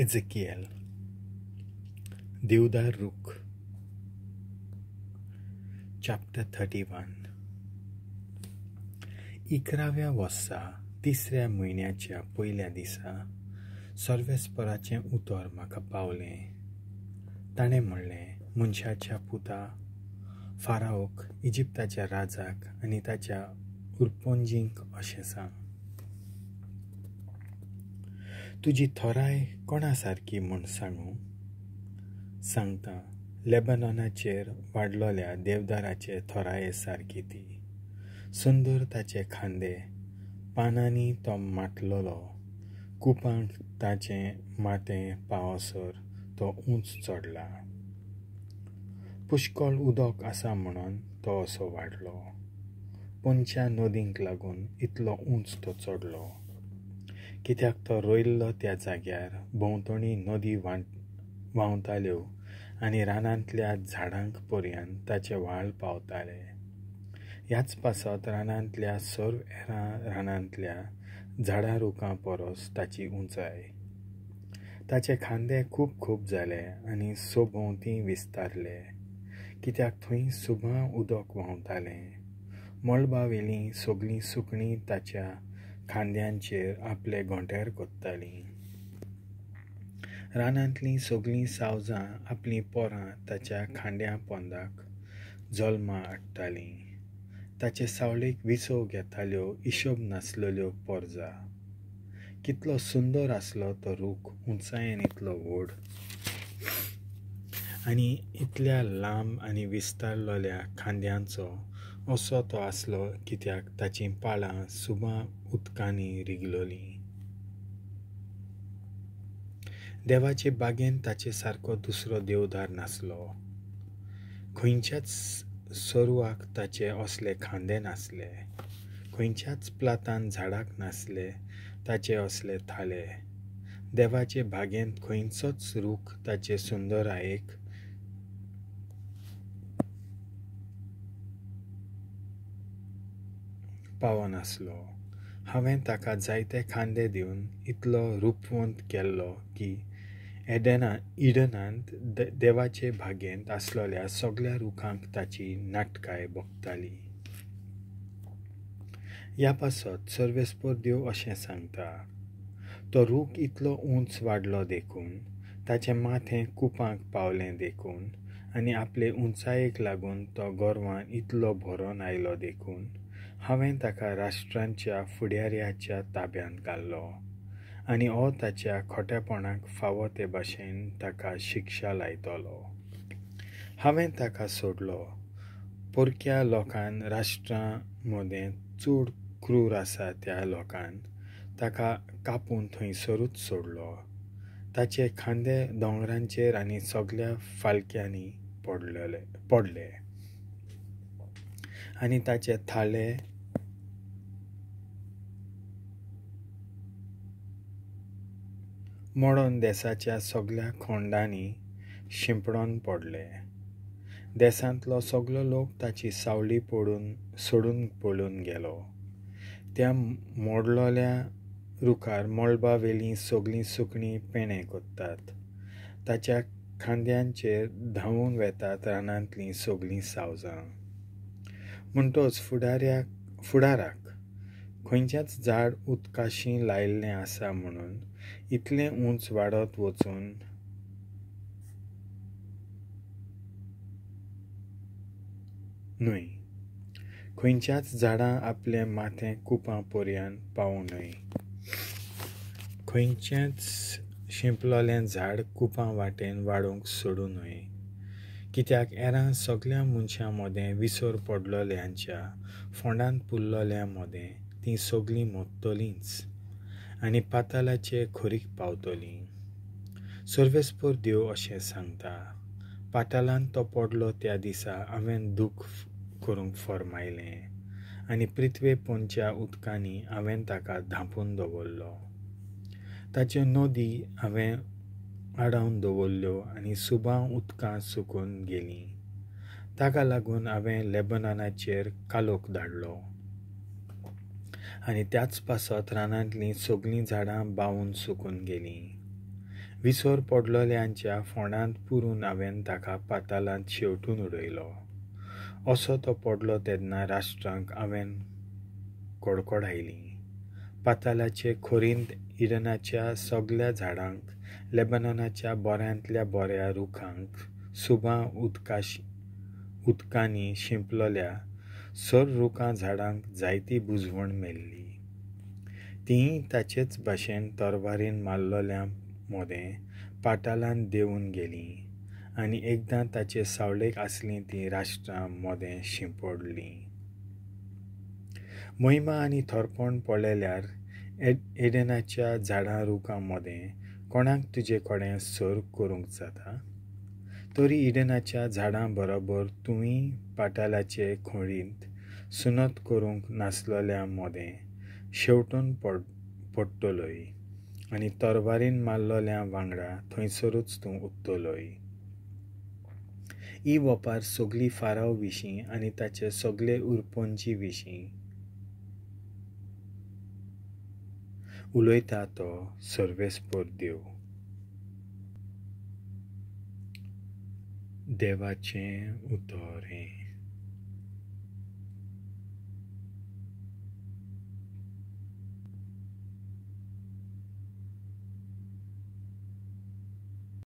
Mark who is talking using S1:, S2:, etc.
S1: Ezekiel, देवदार रूख, chapter 31. 11व्या वर्सा तिसऱ्या म्हयन्याच्या पयल्या दिसा सर्वेस्पराचें उतर म्हाका पावलें. ताणें म्हणलें, मनशाच्या पुता, फाराओक, इजिप्ताच्या राजाक आनी ताच्या उरपोंजींक अशें सांग, तुजी थोराय कोणा सारकी म्हूण सांगू? सांगता, लेबनॉनाचेर वाडलोल्या देवदाराचे थोराये सारकी ती. सुंदर ताचे खांदे, पानांनी तो माटलोलो, कुपांक ताचें माथें पावसर तो उंच चडला. पुष्कळ उदक आसा म्हणून तो असो वाडलो, पोंदच्या नदींक लागून इतलो उंच तो चडलो. कित्याक तो रोयल्लो त्या जाग्यार भोंवतणी नदी व्हांवताल्यो आनी रानांतल्या झाडांक पर्यंत ताचे व्हाळ पावताले. ह्याच पासत रानांतल्या सर्व हेरां रानांतल्या झाडां रुखां परस ताची उंचाय. ताचे खांदे खूब खूब जाले आनी सोभोंवती विस्तारले, कित्याक थंय सुबां उदक व्हांवतालें. मळबावेलीं सगलीं सुकणीं ताच्या खांद्यांचेर आपले घोंटेर कोत्तालीं. रानांतलीं सगलीं सावजां आपलीं पोरां ताच्या खांद्या पोंदाक जल्मा हाडटालीं. ताचे सावळेक विसव घेताल्यो हिशोब नासलेल्यो पोरजा. कितलो सुंदर आसलो तो रूख, उंचायेन इतलो व्हड आनी इतल्या लांब आनी विस्तारलेल्या खांद्यांचो असो तो आसलो, कित्याक ताचीं पाळां सुबां उदकांनी रिगलोलीं. देवाचे बागेंत ताचे सारको दुसरो देवदार नासलो. खंयच्याच सरुवाक ताचे असले खांदे नासले, खंयच्याच प्लातान झाडाक नासले ताचे असले थाले. देवाचे बागेंत खंयचोच रूख ताचे सुंदरायेक पावनासलो. हांवें ताका जायते खांदे दिवन इतलो रुपवंत केल्लो की इडनांत देवाचे बागेंत आसलेल्या सगल्या रुखांक ताची नाटकाय भोगताली. ह्या पासत सर्वेस्पर देव अशें सांगता, तो रूख इतलो उंच वाडलो देखून, ताचें माथें कुपांक पावलें देखून आनी आपले उंचायेक लागून तो गोरवान इतलो भरोन आयलो देखून हांवें ताका राष्ट्रांच्या फुडाऱ्याच्या ताब्यांत घाल्लो आनी हो ताच्या खोटेपणाक फावो ते भाशेन ताका शिक्षा लायतलो. हांवें ताका सोडलो. परक्या लोकान, राष्ट्रां मदें चड क्रूर आसा त्या लोकान ताका कापून थंयसरूच सोडलो. ताचे खांदे दोंगरांचेर आनी सगल्या फालक्यांनी पडले आनी ताचे थाले मोडोन देसाच्या सगल्या खोंडांनी शिंपडोन पडले. देसांतलो सगलो लोक ताची सावळी सोडून पळून गेलो. त्या मोडलोल्या रुखार मळबावेलीं सगलीं सुकणीं पेणें कोत्तात. ताच्या खांद्यांचेर धांवून वेतात रानांतलीं सगलीं सावजां. म्हणटच फुडाराक खंयचेंच झाड उदकाशी लायिल्लें आसा म्हणून इतलें उंच वाडत वचून न्हय. खंयच्याच झाडां आपलें माथें कुपां पर्यंत पावूं न्हय. खंयचेंच शिंपलोलें झाड कुपां वाटेन वाडूंक सोडूं न्हय, कित्याक हेरां सगल्या मनशां मदें विसर पडलोल्यांच्या फोंडांत पुरलोल्या मदें तीं सगलीं मोडटलींच आनी पातालाचे खोरीक पावतलीं. सर्वेस्पर देव अशें सांगता, पातालांत तो पडलो त्या दिसा हांवें दूख करूंक फर्मायलें आनी पृथ्वे पोंदच्या उदकांनी हांवें ताका धांपून दवरलो. ताच्यो नदी हांवें आडावन दवरल्यो आनी सुबां उदकां सुकून गेलीं. ताका लागून हांवें लेबनॉनाचेर कालोख धाडलो आनी त्याच पासत रानांतलीं सगलीं झाडां बावून सुकून गेलीं. विसर पडलोल्यांच्या फोंडांत पुरून हांवें ताका पातालांत शेवटून उडयलो. असो तो पडलो तेन्ना राष्ट्रांक हांवें कडकडायली. पातालाचे खोरींत इडनाच्या सगल्या झाडांक, लेबनॉनाच्या बऱ्यांतल्या बऱ्या रुखांक, सुबां उदकांनी शिंपलोल्या सर रुखां झाडांक जायती बुजवण मेल्ली. तींय ताचेच भाशेन तरवारीन मारलोल्या मोदें पातालांत देंवून गेलीं आनी एकदां ताचे सावळेक आसलीं तीं राष्ट्रां मोदें शिंपडलीं. महिमा आनी थोरपण पळयल्यार एडनाच्या झाडां रुखां मोदें कोणाक तुजे कडेन सर करूंक जाता? तरी इडनाच्या झाडां बरोबर तुवें पातालाचे खोळींत सुनत करूंक नासलोल्या मोदें शेवटून पडटलोय आनी तरवारीन मारलोल्या वांगडा थंयसरूच तूं उत्तलोय. ही वपार सगली फाराव विशीं आनी ताचे सगले उरपंजी विशीं उलयता तो सर्वेस्पर देव. देवाचें उतर.